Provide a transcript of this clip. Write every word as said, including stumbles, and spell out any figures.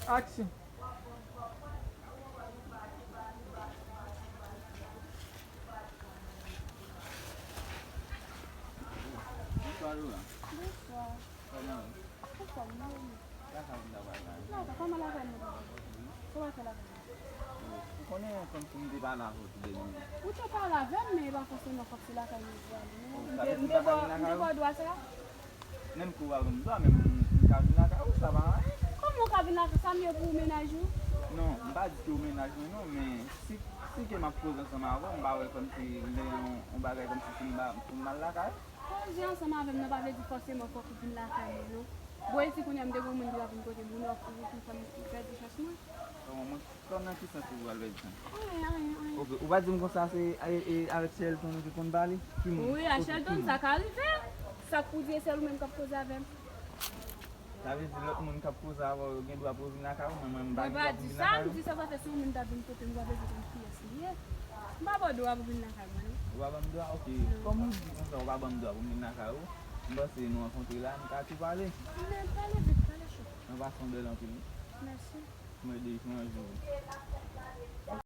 Aksyon. Bonswa Laura. Bonswa. Anfòm, non? Lakay ou ta pral la? Lakay, kòman lakay mwen, papa? Sa w ap fè lakay mwen? Ou konnen kòmsi m te pale avè w tou dènye. Ou te pale avè m, men e pa fòseman fòk se lakay mwen pou ale, non. Ou sa vle di m pa ka vin lakay ou? M te ba w dwa sa? Menm ke ou pa ban m dwa, men m ka vin lakay ou, sa pa anyen. Kòman w ka vin lakay? Sa m ye pou w, mennaj ou? Non, m pa di ke ou mennaj mwen non, men si, si ke m ap koze ansanm avè w, m pa wè kòmsi m gen yon, yon bagay kòmsi pou m ba, pou m al lakay ou. Koze ansanm avè m nan pa vle di fòseman fòk ou vin lakay mwen, non. Bon, e si kounye a m te gen yon moun ki t ap vin kote m, ou wè, ou te fè m pèdi chans mwen? Kòman mwen, kòman, nan ki sans ou pral pèdi chans? Anyen, anyen, anyen. Ok, ou pa di m konsa se e, e, avèk Shelton ou te konn pale? Ki moun? Wi, a Shelton, sa ka rive. Sa k pou di e sèl ou menm k ap koze avè m? Sa vle di lòt moun k ap koze avè w yo gen dwa pou yo vin lakay ou, men mwen m pa gen dwa pou m vin lakay ou? Mwen pa di sa, m di sa paske si yon moun ta vin kote m, m pa bezwen konn kiyès li ye. M pa ba w dwa pou vin lakay mwen, non. Ou pa ban m dwa? Ok. Kòm ou di konsa ou pa ban m dwa pou m vin lakay ou, m panse nou rankontre la, nou ka tou pale. Men pale vit, pale cho. An pasan, bèl anpil wi. Mèsi. Mwen de jou an jou.